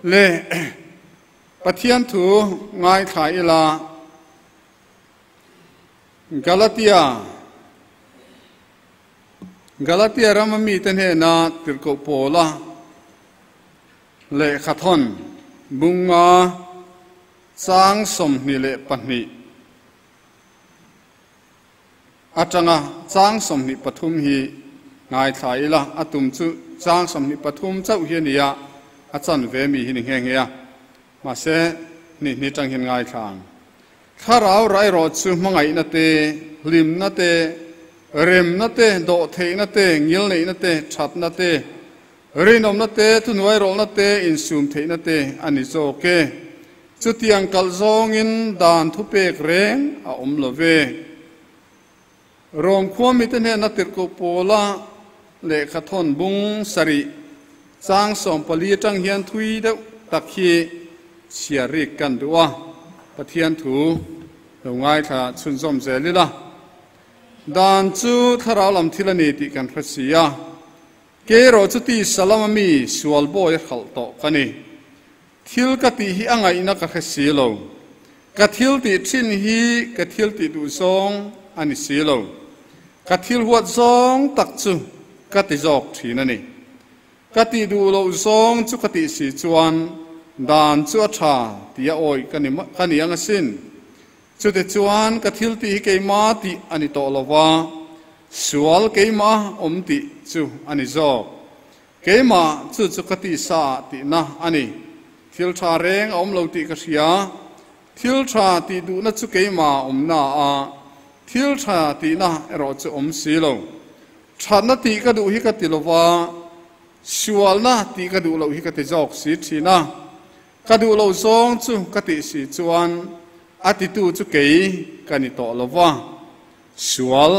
Le Pathian thu ngaithla ila Galatia Galatia rama mite hnena tirhkoh pawla lehkhathawn bunga chang 22 atanga chang 23 hi ngaithla ila a tum chu chang 23 chauh hi a ni a, a chan ve mi hi ni nghe nghe a, mahse ni ni tang hian ngaithla ang. Thlarau rai ro chu hmangaihna te, hlimna te, remna te, dawh theihna te, ngil neihna te, thatna te, rinawmna te, thuhnuai rawlna te, insum theihna te ani zawk e. Chutiang kal zawngin dan thu pek reng a awm lo ve. Rom khua mi te hnena tirhkoh pawla lehkhathawn bung sarih chang 14 atang hian thui deuh tak hi chhiar rik kan duh a, Pathian thu lo ngaithla chhunzawm zel ila. Dan chu thlarau lam thil a ni tih kan hre si a, ke erawh chu ti salama mi sual bawi a hralh tawh ka ni. Thil ka tih hi a ngaihna ka hre si lo, ka thil tih thin hi ka thil tih duh zawng a ni si lo, ka thil huat zawng tak chu ka ti zawk thin a ni. Ka tih duh loh zawng chu ka tih si chuan dan chu a tha ti a awih ka ni ka ni ang asin. Chute chuan ka thil tih hi keima tih a ni tawh lova, sual keima awm tih chu a ni zawk. Keima chu chu ka ti sa tihna a ni. Thil tha reng a awm lo tih ka hria, thil tha tih duhna chu keima awmna a, thil tha tihna erawh chu awm si lo. Thatna tih ka duh hi ka ti lova, sualna tih ka duh loh hi ka ti zawk si thin a. Ka duh loh zawng chu ka tih si chuan a titu chu kei ka ni tawh lova, sual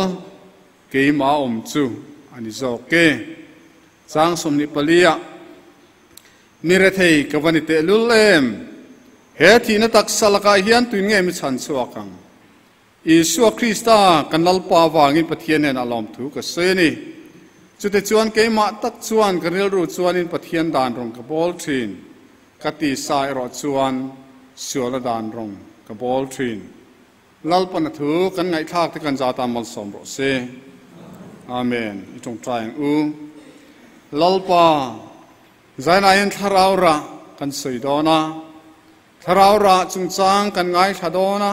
keima awm chu a ni zawk e. Chang 24 ah ni rethei ka va ni teh lul em, he thihna taksa lakah hian tuin nge mi chhan chhuak ang? Isua Krista kan Lalpa wangin Pathian nen a lawm thu ka sawi a ni. Chute chuan keimah tak chuan ka rilru chuanin Pathian dan rawng ka bawl thin, ka ti sa erawh chuan suala dan rawng ka bawl thin. Lalpana thu kan ngaihthlak te kan zata malsawm rawh se. Amen. I tawngtai ang u. Lalpa zaina hian thlarau ra kan sawi dawn a, thlarau ra chungchang kan ngaithla dawn a,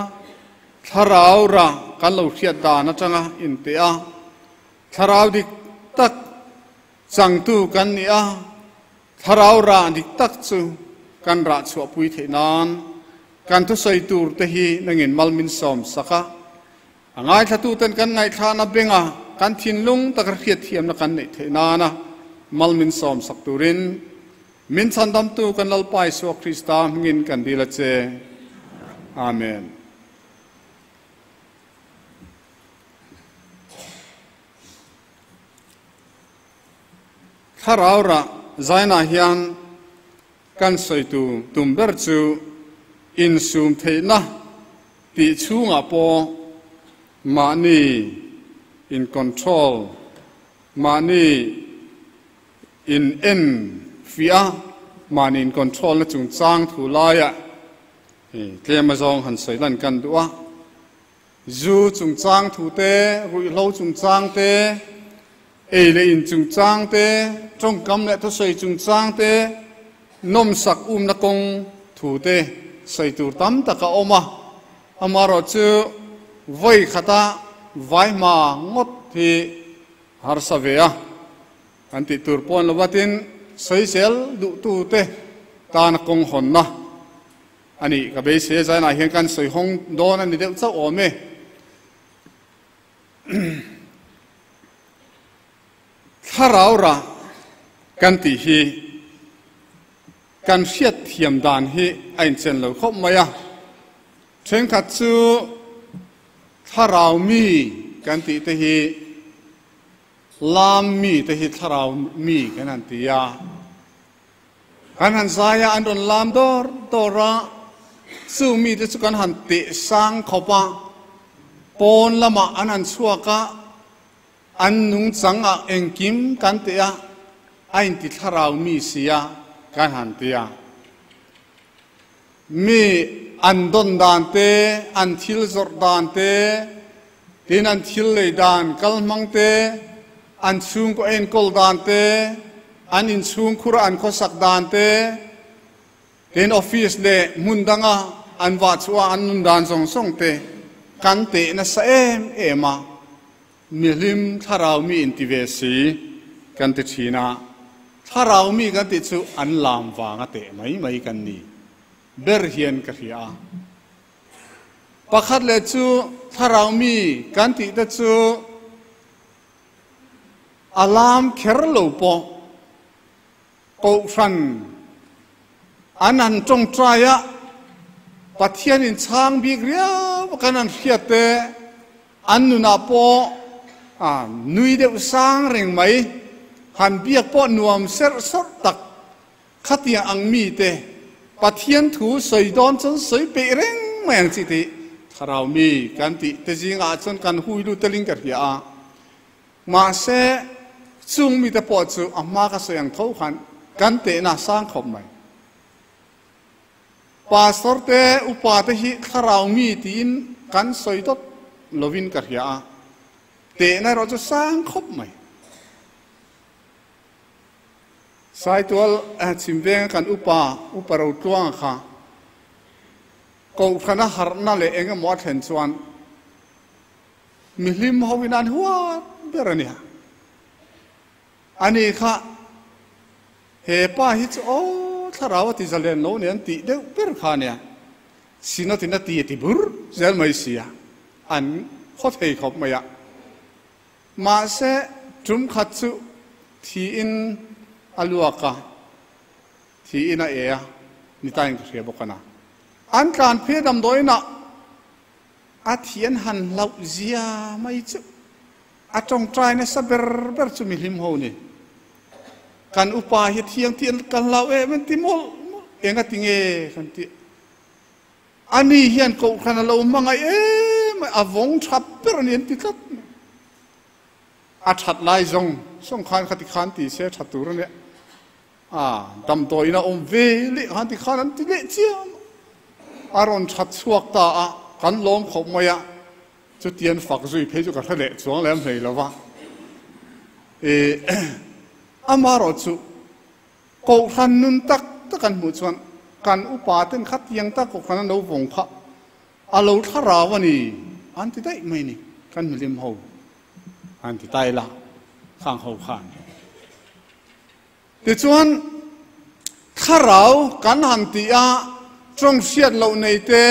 thlarau ra kan lo hriat dan atanga in te a, thlarau dik tak changtu kan ni a, thlarau ra dik tak chu kan ra chhuah pui theih nan kan thu sawi tur te hi nangin malmin sawm saka a ngaithla tu ten kan ngaithla na benga kan thinlung tak hriat thiam na kan nei theih nana malmin sawm sak turin min chandam tu kan Lalpa Isua Krista hmingin kan dil a che. Amen. Thlarau ra zaina hian kan sawi tu tum ber chu insum theihna tih chhungah pawh mahni in control, mahni in en fia, mahni in control na chungchang thu laia tlem azawng han sawi lan kan duh a. Zu chungchang thu te, ruihhlo chungchang te, ei leh in chungchang te, tawngkam leh thusawi chungchang te, nawm sak umna kawng thu te sawi tur tam tak a awm a. Amarawh chu vawi khata vai hma ngawt hi harsa ve a, an tih tur pawn lovatin sawi zel duh tu te tana kawng hawnna ani ka beisei a. Zainah hian kan sawi hawng dawn ani deuh chauh awm e. Thlarau ra kan tih hi kan hriat thiam dan hi a inchen lo khawp mai a. Thenkhat chu thlarau mi kan tih te hi lam mi te hi thlarau mi kan han ti a, kan han zai a, an rawn lam dawr dawr a, chu mi te chu kan han teh sang khawp a, pawn lamah an han chhuak a, an nung chang a engkim kan teh a, a inti thlarau mi si a kan han ti a. Mi an dawn dan te, an thil zawrh dan te, tin an thil lei dan kal hmang te, an chhungkaw enkawl dan te, an inchhungkhur a an khawsak dan te, tin office leh hmun danga an vah chhuah a an nun dan zawng zawng te kan teh nasa em em a. Mihlim thlarau mi inti ve si kan ti thin a, thlarau mi kan tih chu an lam vanga teh mai mai kan ni ber hian ka hria a. Pakhat leh chu thlarau mi kan tih te chu a lam kher lo pawh Kohhran an han tawngtai a, Pathian in chhang bik riau a kan han hriat te, an nunah pawh nui deuh sang reng mai, han biak pawh nuam serh sawrh tak khatiang ang mite Pathian thu sawi dawn chuan sawi peih reng mai ang chi tih thlarau mi kan tih te zingah chuan kan hui lut telin ka hria a. Mahse, chung mite pawh chu a hma ka sawi ang tho khan kan tehna a sang khawp mai. Pastor te, upa te hi thlarau mi tiin kan sawi dawt lovin ka hria a, tehna erawh chu sang khawp mai. Saitual chhim venga kan upa, Upa Rotluanga kha Kohhrana harhna leh eng emaw a thlen chuan Mihlim ho in an huat ber a nia. Ani kha he pa hi chu aw thlarau a ti zalen lo nen tih deuh ber kha a nia. Synod in a ti a ti bur zel mai sia. An khaw thei khawp mai a. Mahse tum khat chu thiin a luak a, thiin a e a, ni tain ka hria bawk a na. An tlan phei damdawiinah A thian han hlauh zia mai chu a tawngtai nasa ber ber chu mihlim ho ni. Kan upa hi thiang tih kan hlau em an ti mawlh mawlh, enga ti nge kan tih. Ani hian kohhran a lo hmangaih em a, a vawng tha ber a ni an ti tlat mai. A that lai zawng zawng khan khati khan ti se tha tur a nia. A damdawiin a awm ve leh khan ti khan an ti leh chiam a, a rawn that chhuak ta a, kan lawm khawp mai a, chutian fak zui phei chu ka hre leh chuang lem hlei lo va. E amaherawh chu Kohhran nun tak tak an hmuh chuan kan upa ten khatiang tak Kohhran an lo vawng kha a lo thlarau a ni an ti daih mai ni, kan milim ho an ti ta ila khang ho khan. Tichuan, thlarau kan han tih a, tawng hriat loh nei te,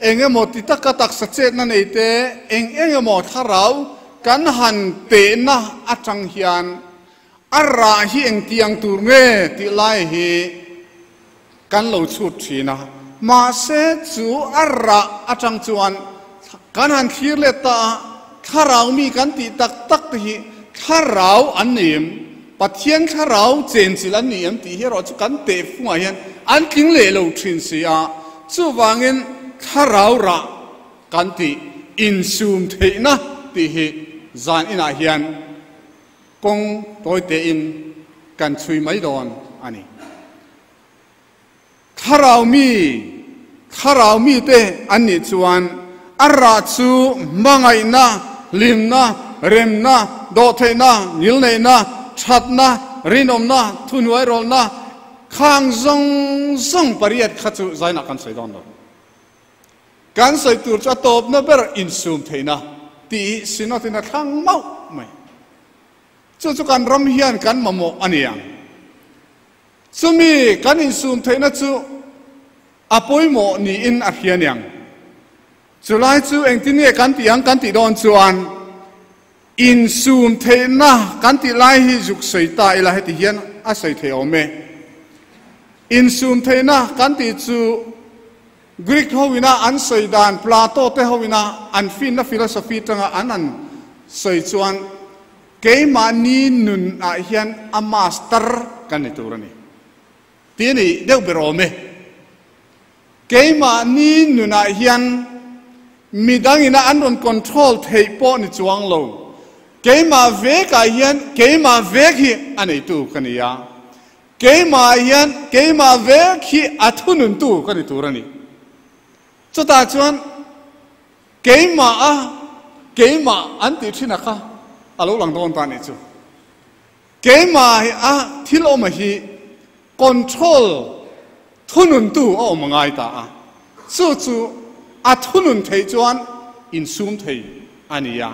eng emaw ti taka taksa chetna nei te, eng eng emaw thlarau kan han tehna atang hian a rah hi engtiang tur nge tih lai hi kan lo chhut thin a. Mahse, chu a rah atang chuan kan han thlir let ta a, thlarau mi kan tih tak tak te hi thlarau an ni em? Pathian thlarau chenchilh an ni em tih hi erawh chu kan tehfungah hian an tling leh lo thin si a. Chuvangin thlarau rah kan tih insum theihna tih hi zan inah hian kawng tawi tein kan chhui mai dawn a ni. Thlarau mi, thlarau mite an nih chuan a rah chu hmangaihna, hlimna, remna, dawhtheihna, ngilneihna, thatna, rinawmna, thuhnuairawlna, khang zawng zawng pariat kha chu zainah kan sawi dawn lo. Kan sawi tur chu a tawpna ber insum theihna tih hi Synod-in a thlang mauh mai. Chu chu kan ram hian kan mamawh a ni ang. Chumi kan insum theihna chu a pawimawh niin a hria niang. Chulai chu engtin nge kan tih ang kan tih dawn chuan insum theihna kan tih lai hi zuk sawi ta ila heti hian a sawi thei awm e. Insum theihna kan tih chu Greek hoina an sawi dan Plato te hoina an finna philosophy tanga an han sawi chuan Keimahni nun ah hian a master kan ni tur a ni tih a ni deuh ber awm e. Keimahni nun ah hian midang ina an rawn control theih pawh ni chuang lo. Keimah vek ah hian keimah vek hi a neitu ka ni a. Keimah hian keimah vek hi a thununtu ka ni tur a ni. Chutah chuan keimah a keimah an tih thin a kha a lo lang dawn ta a nih chu. Keimah a thil awm a hi control thununtu a awm a ngai ta a. Chu chu a thunun theih chuan insum thei a ni a.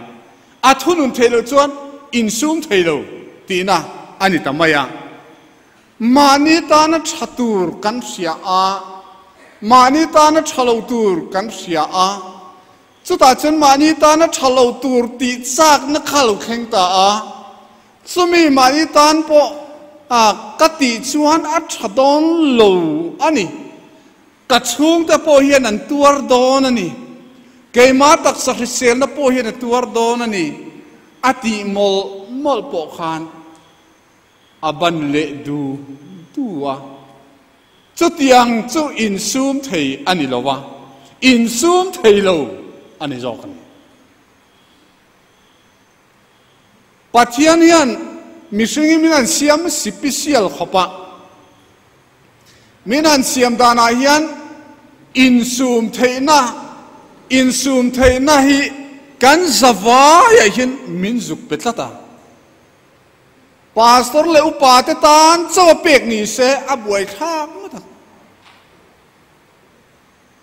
A thunun theih loh chuan insum thei lo tihna a ni ta mai a. Mahni tana tha tur kan hria a, mahni tana tha lo tur kan hria a, chutah chuan mahni tana tha lo tur tih chakna kha lo thleng ta a, chumi mahni tan pawh ka tih chuan a tha dawn lo a ni. Ka chhungte pawh hian an tuar dawn a ni. Keimah taksa hriselna pawh hian a tuar dawn a ni, a tih mawlh mawlh pawh khan a ban leh du du a. Chutiang chu insum thei a ni lo a, insum thei lo a ni zawk a ni. Pathian hian mihringin min han siam sipisial khawp a. Min han siam danah hian insum theihna, insum theihna hi kan zavaiah hian min zuk pe tlat a. Pastor leh upa te tan chaw a pek ni se a buaithlak ngawt ang.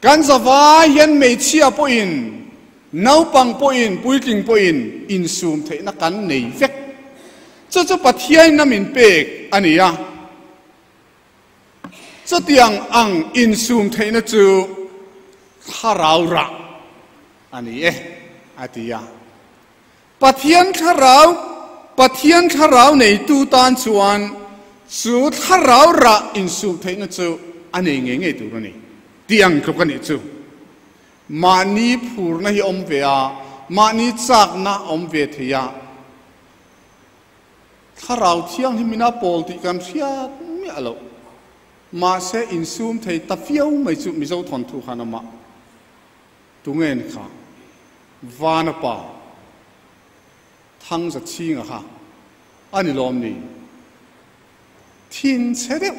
Kan zavai hian hmeichhia pawhin, naupang pawhin, puitling pawhin insum theihna kan nei vek. Chu chu Pathianin a min pek a ni a. Chutiang ang insum theihna chu thlarau rah a ni e, a ti a. Pathian thlarau, Pathian thlarau neitu tan chuan chu thlarau rah insum theihna chu a nei ngei ngei tur a ni. Tih ang tluk a nih chu. Mahni phurna hi awm ve a, mahni chakna awm ve thei a, thlarau thianghlim ina pawl tih kan hriat miah loh. Mahse insum thei ta viau mai chu Mizo thawnthu khan amah. Tunge ni kha? Vana pa Thangza chhinga kha a ni lawm ni? Thin chhe deuh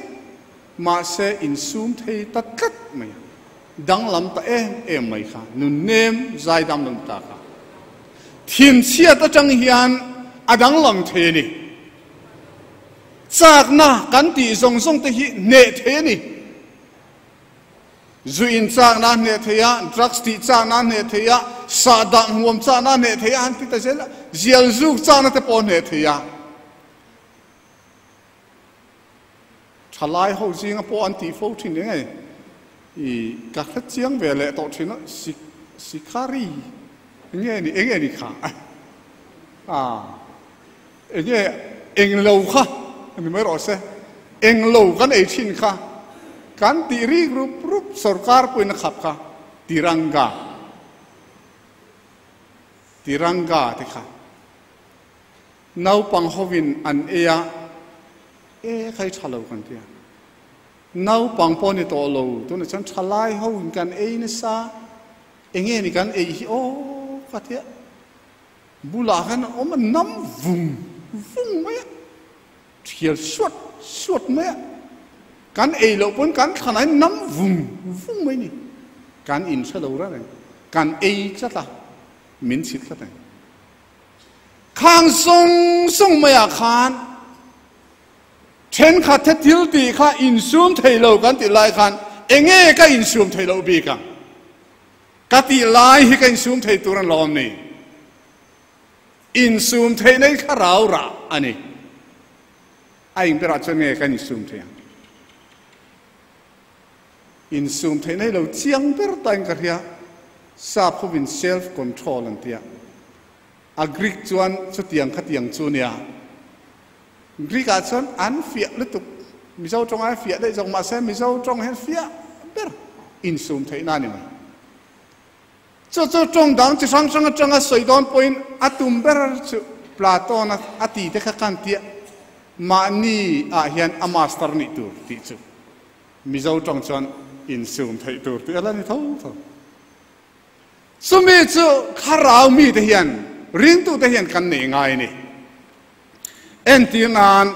mahse insum thei ta tlat mai a, danglam ta em em mai kha, nun nem zaidam lo ni ta kha. Thin chhiat atang hian a danglam thei a ni. Chakna kan tih zawng zawng te hi hneh thei a ni. Zu in chakna a hneh thei a, drugs tih chakna a hneh thei a, sahdah hmuam chakna a hneh thei a, han ti ta zel a, zial zuk chakna te pawh a hneh thei a. Thalai ho zinga pawh an tih fo thin eng e, i ka hre chiang ve leh tawh thin a, si sikari eng nge ni, eng nge ni kha a, eng nge eng lo kha ni mai rawh se, eng lo kan ei thin kha kan tih rik rup rup sorkar pawhin a khap kha tiranga, tiranga te kha naupang hovin an ei a, e kha i tha lo kan ti a, naupang pawh ni tawh lo tunah chuan thalai hovin kan ei nasa, eng nge ni kan ei hi aw ka ti a. Bulah khan a awm a, nam vung vung mai a, thial suat suat mai a, kan ei loh pawn kan thlan ah nam vung vung mai ni, kan in hre lo reng reng, kan ei tlat a, min chhit tlat ang. Khang sawng sawng mai ah khan thenkhat te thil tih kha insum thei lo kan tih lai khan enge ka insum thei loh bik ang? Ka tih lai hi ka insum thei tur an lawm ni. Insum theihna hi thlarau rah a ni. A eng berah chuan nge kan insum thei ang? Insum theihna hi lo chiang ber tain ka hria. Sap hovin self control an tia. A Greek chuan chutiang khatiang chu nia. Greek ah chuan an fiah lutuk. Mizo tawng ai fiah daih zawk mahse Mizo tawng hian fiah ber insum theihna a ni mai. Chu chu tawng dang chi hrang hrang atanga sawi dawn pawhin a tum ber chu Platon a ti te kha khan tia mahni ah hian a master nih tur tih chu Mizo tawng chuan insum theih tur tih a la ni tho tho. Chumi chu thlarau mite hian ringtute hian kan nei ngai a ni. Entir nan.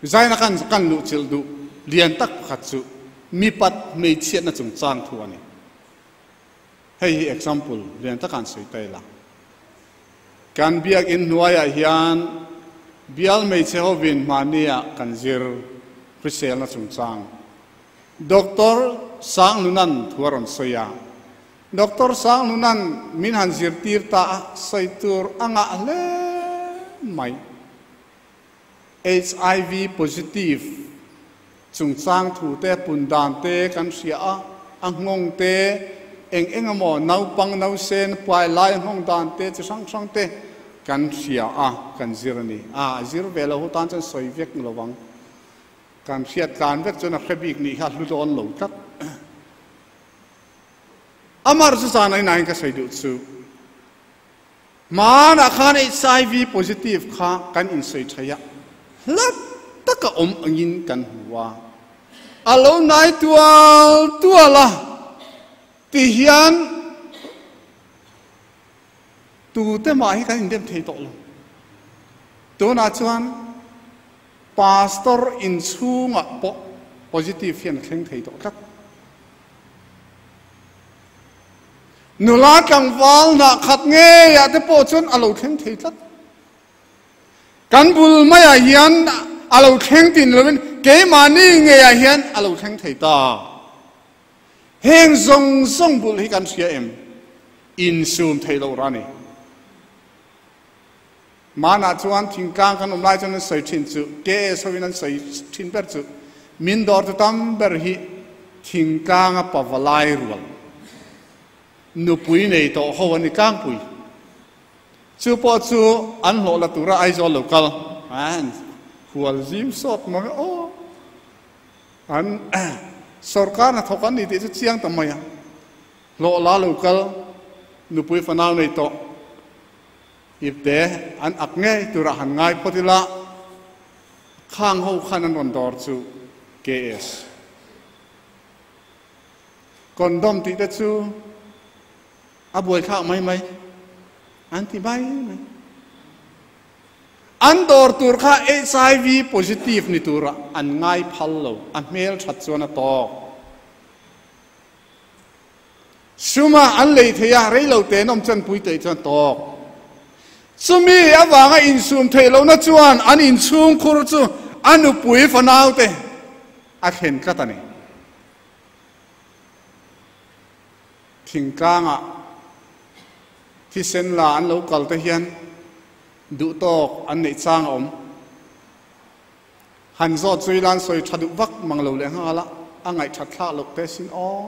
Zaina kan kan luhchilh duh lian tak pakhat chu mipat hmeichhiatna chungchang thu a ni. Hei hi example lian tak an sawi ta ila. Kan biakinn hnuaiah hian bial hmeichhe hovin hmahniah kan zir hriselna chungchang Doctor Sanglunan thu a rawn sawi a. Doctor Sanglunan min han zirtir ta a, sawi tur a ngah hle mai. HIV positive chungchang thu te, pun dan te kan hria a, a nghawng te, eng eng emaw naupang nausen puai lai nghawng dan te chi hrang hrang te kan hria a, kan zir a ni. A zir ve lo ho tan chuan sawi vek lo vang. Kan hriat tlan vek chuan a hre bik nih kha a hlu dawn lo tlat. Amar chu zan ainain ka sawi duh chu. Hmanah khan HIV positive kha kan insawi thei a, hla taka awm angin kan hmu a. A lo nai tual tual a ti hian tute mah hi kan indem thei tawh lo. Tunah chuan Pastor inchhungah pawh positive hian a thleng thei tawh tlat. Nula tlangval hnah khat ngeiah te pawh chuan a lo thleng thei tlat. Kan bul maiah hian a lo thleng tin lovin keimahni ngeiah hian a lo thleng thei ta. Heng zawng zawng bul hi kan hria em? Insum theih loh ra ni. Manah chuan thingtlang kan awm lai chuan an sawi thin chu, KS hovin an sawi thin ber chu, min dawrtu tam ber hi thingtlanga pavalai rual, nupui nei tawh ho an ni tlangpui. Chu pawh chu an hlawh la tura Aizawl lo kal an hual zim sawt mang e aw. An sorkar hnathawk an ni tih chu chiang ta mai a. Hlawh la lo kal, nupui fanau nei tawh. Ipte an ak ngei turah han ngai phawt ila, khang ho khan an rawn dawr chu KS. Condom tih te chu a buaithlak mai mai an ti mai mai. An dawr tur kha HIV positive ni turah an ngai phal lo, a hmel that chuan a tawk. Suma an lei thei a, rei lo te nawm chanpui teh chuan tawk. Chumi avanga insum theih lohna chuan an inchhungkhur chu a nupui fanaute a thlen tlat a ni. Thingtlangah thisen la an lo kal te hian duhtawk an neih chang a awm. Han zawt zui lan sawi tha duh vak mang lo leh nghal a, a ngaihthat thlak loh te sin aw.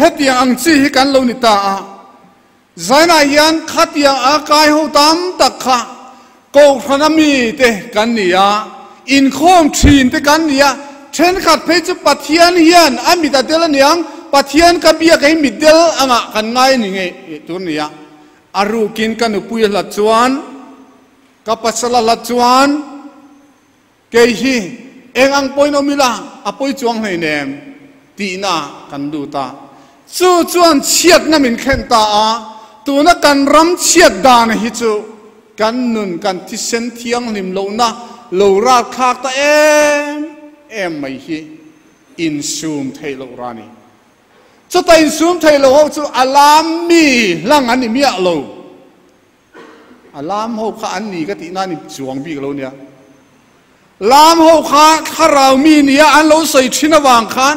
Hetiang ang chi hi kan lo ni ta a, Zainah hian khatiang a kai ho tam tak kha Kohhran a mi te kan ni a, inkhawm thin te kan ni a, thenkhat phei chu Pathian hian a mit a del aniang, Pathian ka biak hi mitdel angah kan ngai ni ngei tur a ni a, a rukin ka nupui a hlat chuan, Ka pasal a hlat chuan kei hi eng ang pawhin awm ila a pawi chuang hleinem tihna kan lut a. Chu chuan chhiatna min thlen ta a, tuna kan ram chhiat dan hi chu kan nun kan thisen thianghlim lohna lo ralthlak ta em em mai hi insum theih loh ra ni. Chuta insum theih loh ho chu a lam mi hlang an ni miah lo. A lam ho kha an ni ka tih nan i chuang bik lo nia. Lam ho kha thlarau mi nia an lo sawi thin avang khan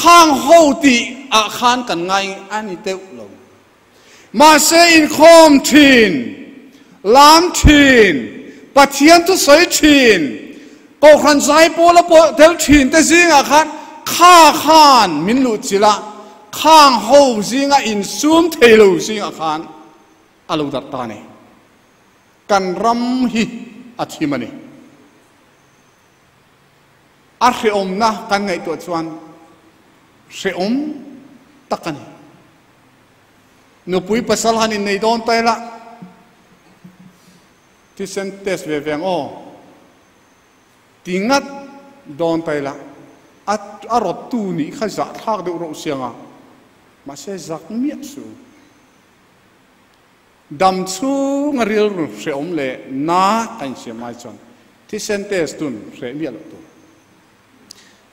khang ho tih ah khan kan ngai a ni deuh lo. Mahse inkhawm thin, lam thin, Pathian thu sawi thin, Kohhran zai pawla pawh tel thin te zingah khan kha khan min luh chilh a, khang ho zinga insum thei lo zingah khan A lo darh ta a ni. Kan ram hi a thim a ni. A hrehawmna kan ngaihtuah chuan hrehawm tak a ni. Nupui pasal han innei dawn ta ila, thisen test ve ve ang aw, ti ngat dawn ta ila, a a rawttu nih kha zahthlak deuh reuh siang a, mahse zak miah suh. Dam chhunga rilru hrehawm leh na ka insiam ai chuan Thisen test tun hreh miah loh tur.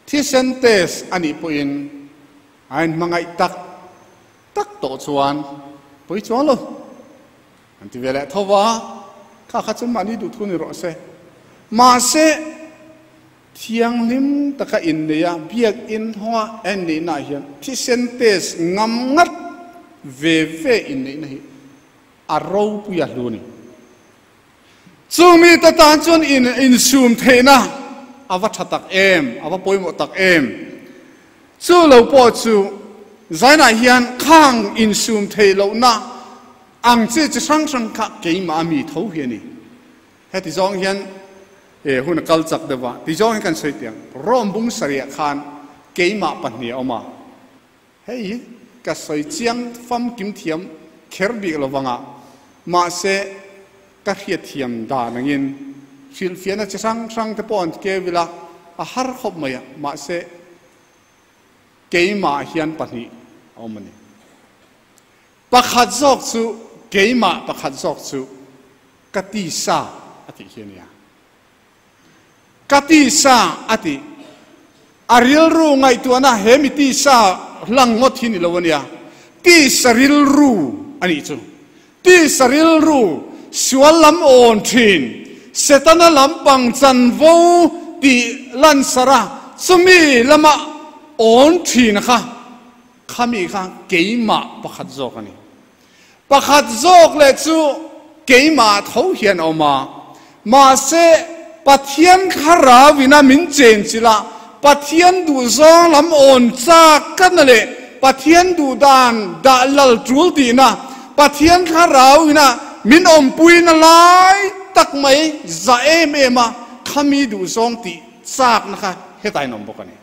Thisen test a nih pawhin a inhmangaih tak tak tawh chuan pawi chuang lo. An ti ve leh tho va, kha kha chu mahni duhthu ni rawh se. Mahse, thianghlim taka inneih a, biakinn hawnga a inneihnaah hian thisen test ngam ngat ve ve inneihna hi a ropui a hlu a ni. Chu mite tan chuan in insum theihna a va tha tak em, a va pawimawh tak em. Chu lo pawh chu zainah hian khang insum theih lohna ang chi chi hrang hrang kha keimah a mi tho hi a ni. Heti zawng hian e hun a kal chak deuh a, ti zawng hi kan sawi tiang. Rome bung sarih ah khan keimah pahnih a awm a. Hei hi ka sawi chiang famkim thiam kher bik lo vang a, mahse ka hriatthiam dan angin hrilhfiahna chi hrang hrang te pawh an keu ila a har khawp mai a, mahse keimah hian pahnih a awm a ni. Pakhat zawk chu keimah, pakhat zawk chu ka tisa a tih hi a nia. Ka tisa a ti. A rilru ngaihtuahna he mi tisa hlang ngawt hi ni lo a nia. Tisa rilru a nih chu. Tisa rilru sual lam awn thin, Setana lampang chanvo tih lansarh a, chumi lama awn thin kha, khami kha keimah pakhat zawk a ni. Pakhat zawk leh chu keimah tho hian a awm a, mahse Pathian thlarau ina min chen chilh a, Pathian duhzawng lam awn chak tlatna leh Pathian duhdan dah lal tul tihna, Pathian thlarau ina min awmpuina lai tak mai za em em a, khami duhzawng tih chakna kha hetah in awm bawk a ni.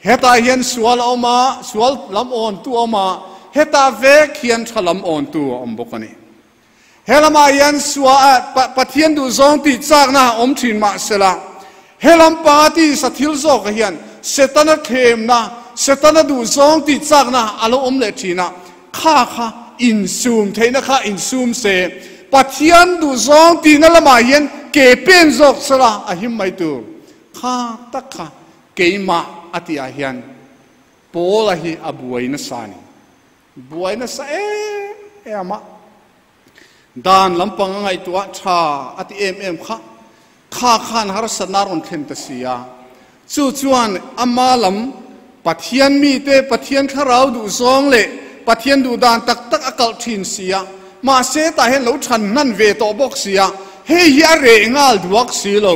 Hetah hian sual a awm a, sual lam awntu a awm a, hetah vek hian tha lam awntu a awm bawk a ni. He lamah hian sua, Pathian duhzawng tih chakna a awm thin mah sela, he lam panga tisa thil zawkah hian Setana thlemna, Setana duhzawng tih chakna a lo awm leh thin a, kha kha insum theihna kha insum se, Pathian duhzawng tihna lamah hian ke pen zawk sela a him mai tur. Kha tak kha Keimah a tih ah hian Paula hi a buai nasa a ni. Buai nasa em em a, dan lampang a ngaihtuah tha a ti em em kha, kha khan harsatna a rawn thlen ta si a. Chu chuan ama lam Pathian mite Pathian thlarau duhzawng leh Pathian duhdan tak tak a kalh thin si a, mahse tah hian lo than hnan ve tawh bawk si a, hei hi a reh nghal duak si lo.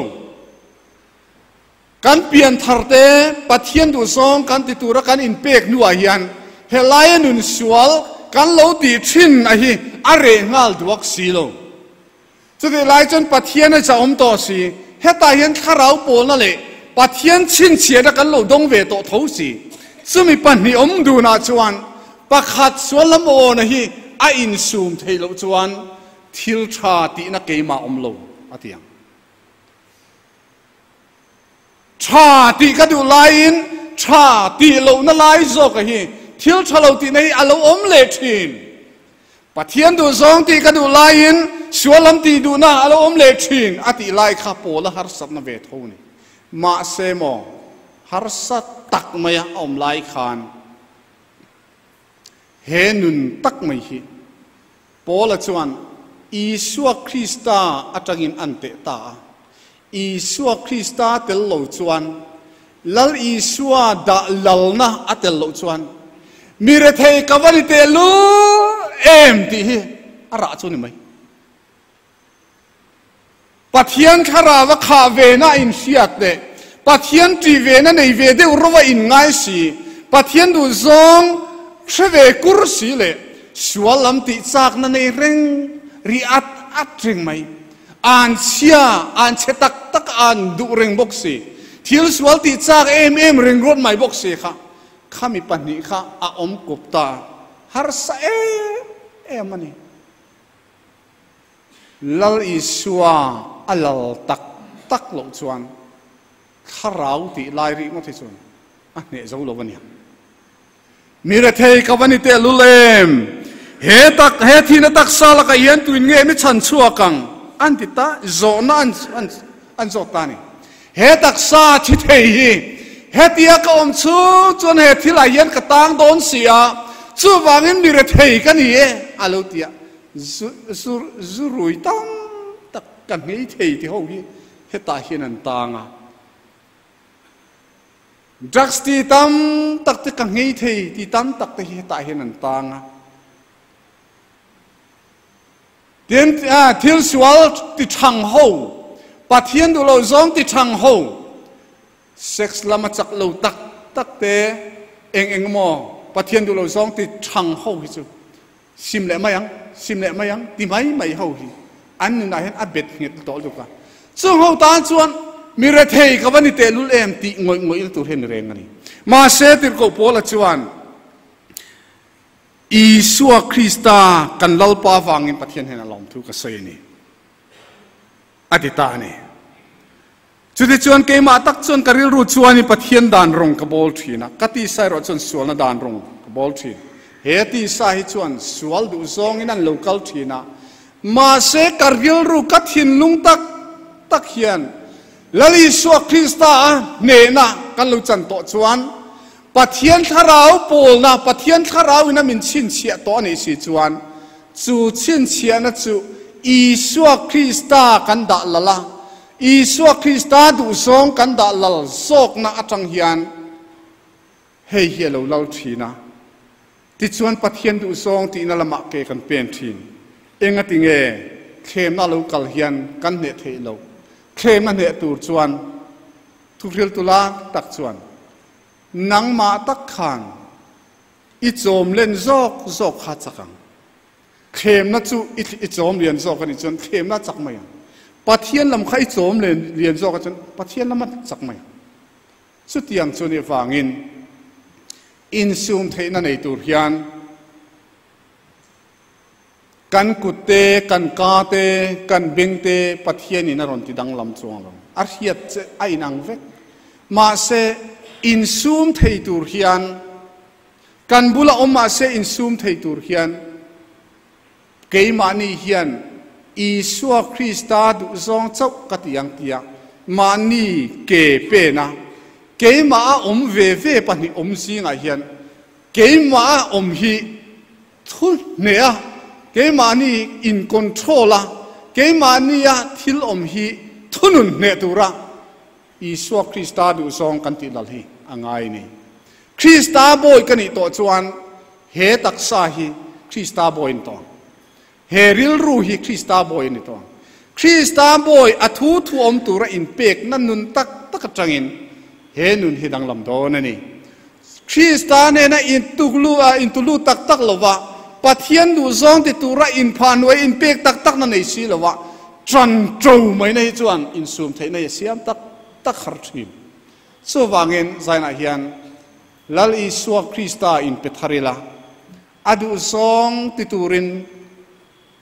Kan pian thar te Pathian duhzawng kan ti tura kan inpek hnuah hian helaia nun sual kan lo tih thin a hi a reh nghal duak si lo. Chutih lai chuan Pathian a zahawm tawh si, hetah hian thlarau pawlna leh Pathian chhinchhiahna kan lo dawng ve tawh tho si. Chumi pahnih awm dunah chuan pakhat sual lam awna hi a insum theih loh chuan thil tha tihna keimah awm lo a ti ang. Tha tih ka duh laiin tha tih lohna lai zawka hi thil tha lo tihna hi a lo awm leh thin. Pathian duh zawng tih ka duh laiin sual lam tih duhna a lo awm leh thin a tih lai kha Paula harsatna ve tho a ni. Mahse maw, harsa tak maia a awm lai khan he nun tak mai hi Paula chuan Isua Krista atangin an teh ta a. Isua Krista tel lo chuan, Lal Isua dah lalna a tel loh chuan, mi rethei ka va ni tehlul em tih hi a rah chu a ni mai. Pathian thlarau a khah vena a inhriat leh Pathian ṭih vena nei ve deuh ro a inngai si, Pathian duh zawng hre ve kur si leh sual lam tih chakna nei reng ri at at reng mai. An chhia, an chhe tak tak a an duh reng bawk si. Thil sual tih chak em em reng ruat mai bawk si kha, khami pahnih kha a awm kup ta harsa em em a ni. Lal Isua a lal tak tak loh chuan thlarau tih lai rih ngawt hi chuan a hneh zo lo a nia. Mi rethei ka va ni tehlul em? He tak, he thihna taksa lakah hian tuin nge mi chhan chhuak ang? An ti ta, zawhna an, an. an zawt ta a ni. He taksa thi thei hi hetia ka awm chhung chuan he thilah hian ka tang dawn si a, chuvangin mi rethei ka ni e a lo ti a, zu zu zu rui tam tak ka nghei thei ti ho hi hetah hian an tang a. Drugs ti tam tak te ka nghei thei ti tam tak te hi hetah hian an tang a. Tin, thil sual ti thang ho, Pathian duh loh zawng ti thang ho, sex lama chak lo tak tak te, eng eng emaw Pathian duh loh zawng ti thang ho hi chu sim leh mai ang, sim leh mai ang ti mai mai ho hi an nunah hian a bet nghet tawh lutuk a. Chung ho tan chuan mi rethei ka va ni tehlul em tih ngawih ngawih na tur hi a ni reng a ni. Mahse, Tirhkoh Paula chuan, Isua Krista kan Lalpa avangin Pathian hian a lawmthu ka sawi a ni, a ti ta a ni. Chutichuan keimah tak chuan ka rilru chuanin Pathian dan rawng ka bawl thin a, ka tisa erawh chuan sualna dan rawng ka bawl thin. He tisa hi chuan sual duh zawngin an lo kal thin a, mahse ka rilru ka thinlung tak tak hian Lal Isua Krista a hnehna kan lo chan tawh chuan Pathian Thlarau pawlna, Pathian Thlarau in a min chhinchhiah tawh a nih si chuan, chu chhinchhiahna chu Isua Krista kan dah lal a, Isua Krista duhzawng kan dah lal zawkna atang hian hei hi a lo lal thin a. Tichuan Pathian duhzawng tihna lamah ke kan pen thin. Engati nge thlemna a lo kal hian kan hneh theih loh? Thlemna hneh tur chuan thuhriltu la tak chuan Nangmah tak khan i chawm len zawk zawk kha chak ang. Thlemna chu i chawm lian zawk a nih chuan thlemna a chak mai ang. Pathian lam kha i chawm len lian zawk a chuan Pathian lam a chak mai ang. Chutiang chu nih vangin insum theihna nei tur hian Kan kut te, kan ka te, kan beng te Pathianin a rawn ti danglam chuang lo. A hriat che a inang vek. Mahse, insum thei tur hian, kan bula awm mahse insum thei tur hian keimahni hian Isua Krista duhzawng chauh ka ti ang tia mahni ke pen a, keimah a awm ve ve pahnih awm zingah hian keimah a awm hi Thu hneh a, keimahni in control a, keimahnia thil awm hi thunun hneh tura Isua Krista duhzawng kan tih lal hi a ngai ni. Krista bawi ka nih tawh chuan he taksa hi Krista bawi a ni tawh ang. He rilru hi Krista bawi a ni tawh ang. Krista bawi a thu thu awm tura inpekna nun tak tak atangin he nun hi danglam dawn a ni. Krista nena intuklu a intulu tak tak lova, Pathian duhzawng ti tura inphah hnuai inpek tak takna nei si lova ṭan ṭo mai na hi chuan insum theihna hi a siam tak tak har ṭhin. Chuvangin zainah hian Lal Isua Krista inpe thar ila, a duhzawng ti turin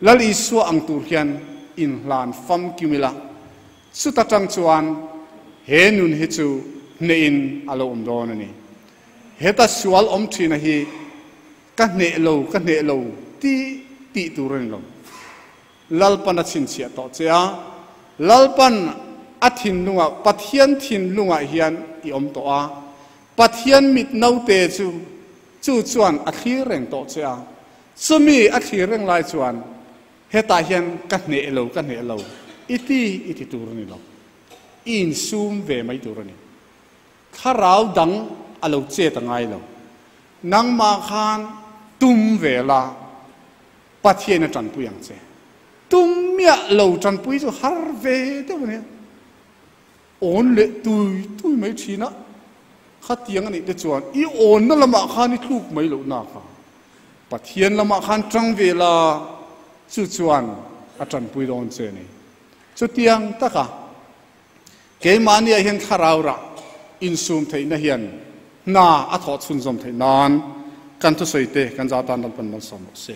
Lal Isua ang tur hian inhlan famkim ila, chuta tang chuan he nun hi chu hnehin a lo awm dawn a ni. Heta sual awm thina hi ka hneh lo, ka hneh lo ti tih tur a ni lo. Lalpan a chhinchhiah tawh che a, Lalpan a thinlungah, Pathian thinlungah hian i awm tawh a, Pathian mit naute chu chu chuan a thlir reng tawh che a, Chumi a thlir reng lai chuan hetah hian ka hneh lo, ka hneh lo, i ti i ti tur a ni lo. I insum ve mai tur a ni. Thlarau dang a lo chet a ngai lo. Nangmah khan tum ve la, Pathian a tanpui ang che. Tum miah lo tanpui chu har ve deuh a nia. Awn leh tui tui mai thin a, khatiang a nih te chuan i awnna lamah khan i tluk mai loh nak a, Pathian lamah khan tang ve la, chu chuan a tanpui dawn che a ni. Chutiang taka keimahniah hian thlarau rah insum theihna hian hna a thawh chhunzawm theih nan kan thusawi te kan za tan Lalpan malsawm rawh se.